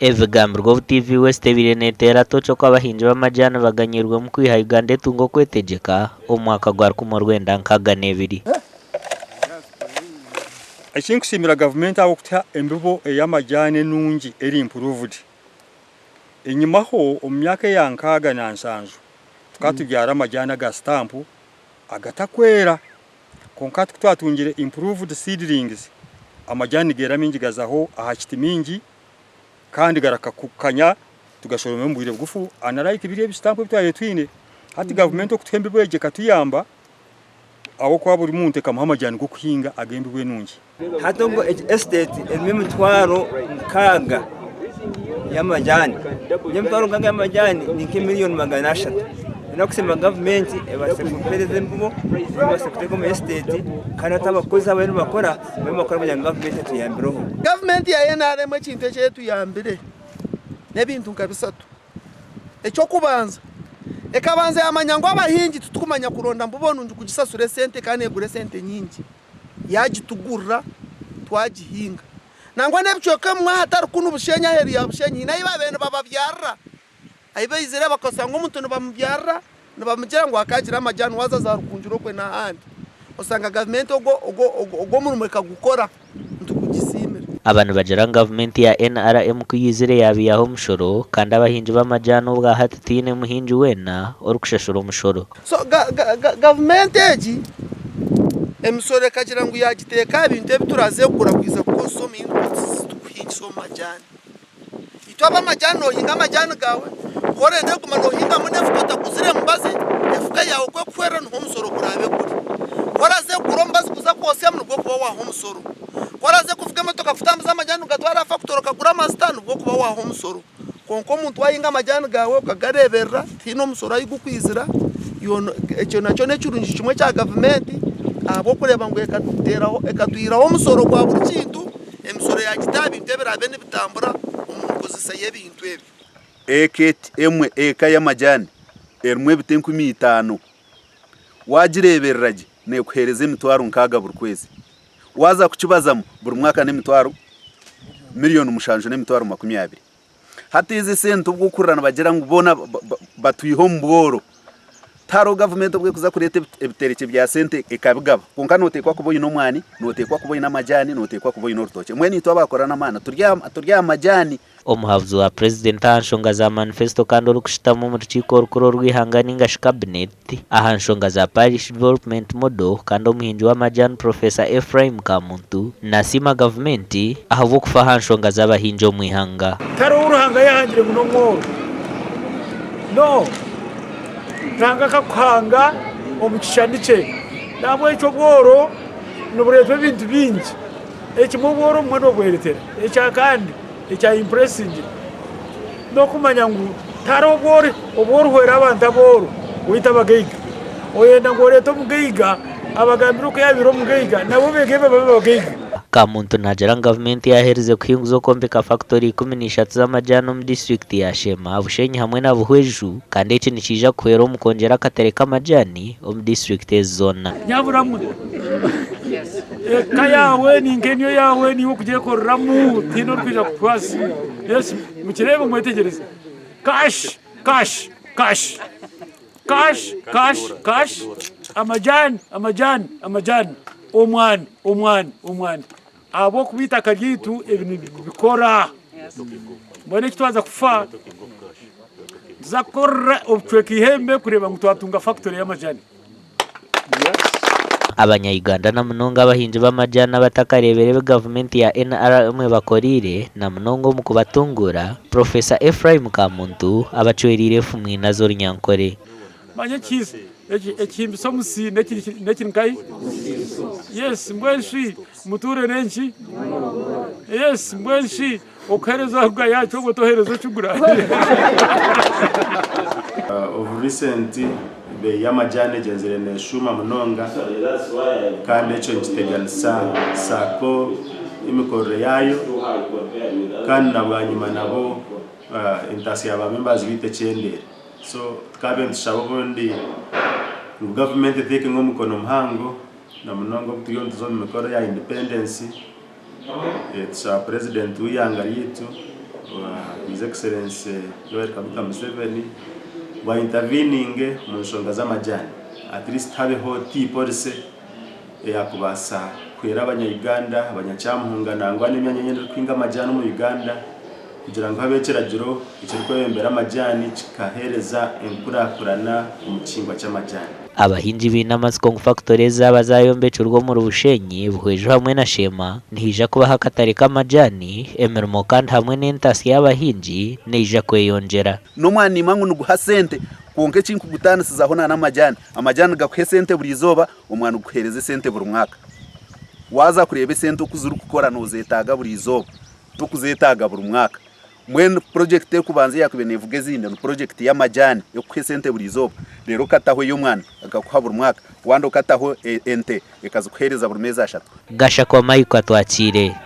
Ebigambirwe obu TV West ebaire neteera tooki oku abahingi b'amajaani baganyirwemu kwiha Uganda etunga okwetegyeka omu mwaka gwa 1962. Ekinkusiimira gavumenti ahabw'okutuha embibo ey'amajaani enungi eri improved. Enyimaho omu myaka eya 67 tukaba tubyara amajaani aga sitampu agatakwera kwonka hati kutwatungire improved seedlings amajaani nigeera mingi gazaho aha kiti mingi kandi garakakukanya tugashoroma omu bwire bugufu unlike biri ebisitampu ebi twabaire twine. Hati gavumenti okutuha embibo egi ekatuyamba ahabw'okuba buri muntu ekamuha amajaani g'okuhinga ag'embibo enungi. Hati obwo egi esiteeti erimu emitwaro 6 y'amajaani. Emitwaro 6 y'amajaani ni nk'emiliyoni 300. Nakusiima gavumenti ebaase kutuheereza embibo, ebaase kuteeka omu esiteeti kandi hati abakozi abariyo nibakora bariyo nibakora kugira ngu gavumenti etuyambireho. Gavumenti ya NRM ekintu eki etuyambire n'ebintu nka bisatu. Eky'okubanza, ekabanza yamanya ngu abahingi titukumanya kuronda mbibo nungi kugisasura esente kandi negura esente nyingi. Yagitugurira twagihinga. Nangwa n'ebicweka ebimwe ahatari kunu Bushenyi aheeru ya Bushenyi haine ahu baabaire nibababyarira. Ahi baizire bakashanga omuntu nibamubyarira nibamugira ngu akaagira amajaani waaza za Rukungiri okwe n'ahandi. Osanga gavumenti ogwo ogwo ogwo omurimo ekagukora nitukugisiimira. Aba nibagira ngu gavumenti ya NRM ku yaizire yaabiihaho omushoro kandi abahingi b'amajaani obwa hati tihaine muhingi weena orikushashura omushoro. So ga ga ga gavumenti egi emisoro ekagira ngu yaagiteeka aha bintu ebi turaaze kugura kwija kukozesa omu inputs ezi turikuhingisa omu majaani. Itwe ab'amajaani noohinga amajaani gaawe, ku orenda kuguma noohingamu n'efuka otaguzire mubazi, efuka yaawe ku ekuhwerera niho omusoro guraabe guri. Ku oraaze kugura omubazi kuza kwotsyamu nibwo okuba waaha omusoro. Ku oraaze kuvuga emotoka kutambuza amajaani kugatwara aha fakitori okagura amasita nibwo okuba waaha omusoro. Kwonka omuntu waahinga amajaani gaawe okagareeberera tihaine omusoro ahu gukwizira, ekyo nakyo n'ekirungi kimwe kya gavumenti ahabw'okureeba ngu ekatwihiraho omusoro gwa buri kintu. Emisoro yaagita aha bintu ebiraabe nibitambura omu nkozesa y'ebintu ebyo. Eka emwe, eka y'amajaani erimu ebiti 5000. Waagireeberera gye neekuheereza emitwaro 60 buri kwezi. Waaza kukibazamu buri mwaka n'emitwaro miriyoni 7 200,000. Hati ezi esente obu orikuhurira nibagira ngu boona batwihe omu bworo, tihariho gavumenti obu erikuza kureeta ebiterekye bya sente ekabigaba. Kwonka nooteekwa kuba oine omwani, nooteekwa kuba oine amajaani, nooteekwa kuba oine orutookye. Mbwenu itwe abaakora n'amaani turi aha majaani. Omuhabuzi wa Purezidenti aha nshonga za manifesito kandi orikushutama omu rukiiko orukuru orw'eihanga ninga shi Cabinet aha nshonga za Parish Development Model kandi omuhingi w'amajaani Professor Ephraim Kamuntu Nasiima gavumenti ahabw'okufa aha nshonga z'abahingi omu ihanga. Tihariho ou Ruhanga yahangire ngu n'omworo. No. Ruhanga akakuhanga omu kishushani kye. Nahabwekyo obworo nibureetwa ebintu bingi. Ekimwe obworo obumwe nobweretera. Ekya kandi ekya impuresingire n'okumanya ngu tihariho obworo obu orihwera abantu abooro waitu abagaiga. Oyenda ngu oreete omugaiga abagambire oku yaabaire omugaiga nabo beege babe abagaiga. Kamuntu naagira ngu gavumenti yaaherize kuhinguza okwombeka fakitori 13 z'amajaani omu disiturikiti ya Sheema, Bushenyi hamwe na Buhweju kandi eki nikiija kuhwera omu kwongyera akatare k'amajaani omu disiturikiti ezi zoona. Nyaburamwe, eka yaawe ni nk'enyo yaawe, niiwe okugyekoreramu, tihaine orikwija kukukwasa. Yes, mukireebe mwetegyereze. Cash, cash, cash. Cash, cash, cash, amajaani, amajaani, amajaani, omwani, omwani, omwani. Ahabw'okuba eitaka ryaitu ebi nibikora. Mbwenu eki twaza kufa, nituza kukorera obucweka eihembe kureeba ngu twatunga fakitori y'amajaani. Abanya Uganda na munonga abahingi b'amajaani abatakareebire ebi gavumenti ya NRM ebakoreire na munonga omu kubatunguura, Professor Ephraim Kamuntu abacwereire efumu ina z'orunyankore. Manya ekihimbisa omusi n'ekiri nkahi? Yes, mbwenu shi mutuure n'enki? Yes, mbwenu shi okuheereza oruga yaakyo obwo toheereza okigura? Of recent ebeeyi y'amajaani egyenzire neshuuma munonga kandi ekyo nikiteganisa sacco y'emikorere yaayo kandi na bwanyima nabo entaasya ya ba members baitu ekyendeere. So tukabaire nitushaba obundi ngu gavumenti eteekemu omukono muhango na munonga obu turiyo nituza omu mikoro ya independence. Tushaba purezidenti w'eihanga ryaitu. His Excellency Yoweri Kaguta Museveni ngu a interveninge omu nshonga z'amajani at least habeho tea policy eyakubaasa kuhwera abanya Uganda, abanyakyamuhunga nangwa n'emyanya endiijo erikuhinga amajani omu Uganda kugira ngu habeho ekiragiro ekirikwebembera amajani kikaheereza enkurakurana omu kihingwa ky'amajani. Abahingi baine amatsiko ngu fakitore ezi zaaba zayombekirwe omuri Bushenyi, Buhweju hamwe na Sheema nihaija kubaho akatare k'amajani, emirimo kandi hamwe n'entasya y'abahingi neija kweyongyera. N'omwani ngu niguha sente kwonka ekinkugutaanisizaho na n'amajani, amajani nigakuha esente buri izooba, omwani gukuheereza esente buri mwaka. Waaza kureeba esente oku zirikukora noozetaaga buri izooba, tokuzeetaaga buri mwaka. Mbwenu purojekiti erikubanza eyaakubaire neevuga ezindi ni purojekiti y'amajani erikukuha esente buri izooba, reero okataho ey'omwani ekakuha buri mwaka, wandi okataho ente ekazikuheereza buri meezi ashatu. Gashakwa Michael Atwakiire.